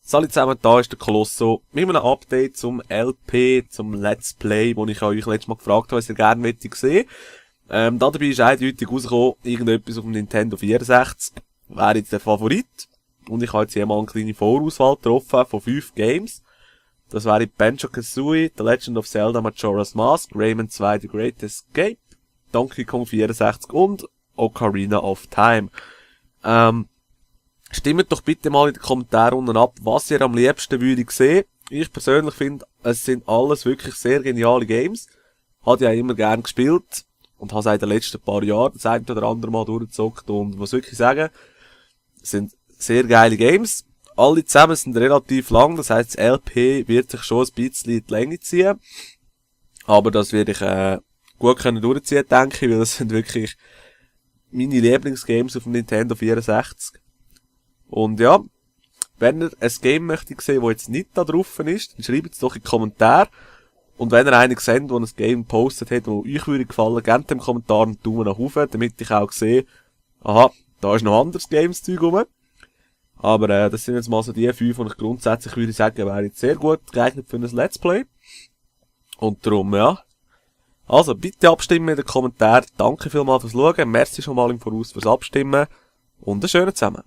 Salut zusammen, da ist der Colosso mit einem Update zum LP, zum Let's Play, wo ich euch letztes Mal gefragt habe, was ihr gerne möchtet sehen. Dabei ist eindeutig rausgekommen, irgendetwas auf dem Nintendo 64 wäre jetzt der Favorit. Und ich habe jetzt hier mal eine kleine Vorauswahl getroffen von 5 Games. Das wäre Banjo-Kazooie, The Legend of Zelda Majora's Mask, Rayman 2 The Great Escape, Donkey Kong 64 und Ocarina of Time. Stimmt doch bitte mal in den Kommentaren unten ab, was ihr am liebsten würdet sehen. Ich persönlich finde, es sind alles wirklich sehr geniale Games. Habe ich auch immer gerne gespielt und habe seit den letzten paar Jahren das eine oder andere Mal durchgezockt und muss wirklich sagen, es sind sehr geile Games. Alle zusammen sind relativ lang, das heisst, das LP wird sich schon ein bisschen in die Länge ziehen. Aber das werde ich gut können durchziehen, denke ich, weil das sind wirklich meine Lieblingsgames auf dem Nintendo 64. Und ja, wenn ihr ein Game möchtet sehen, das jetzt nicht da drauf ist, dann schreibt es doch in die Kommentare. Und wenn ihr einen seht, der ein Game gepostet hat, das euch würde gefallen, gebt dem Kommentar einen Daumen nach oben, damit ich auch sehe, aha, da ist noch anderes Games-Zeug rum. Aber das sind jetzt mal so die 5, die ich grundsätzlich würde sagen, wäre jetzt sehr gut geeignet für ein Let's Play. Und darum, ja. Also, bitte abstimmen in den Kommentaren. Danke vielmals fürs Schauen. Merci schon mal im Voraus fürs Abstimmen. Und einen schönen zusammen.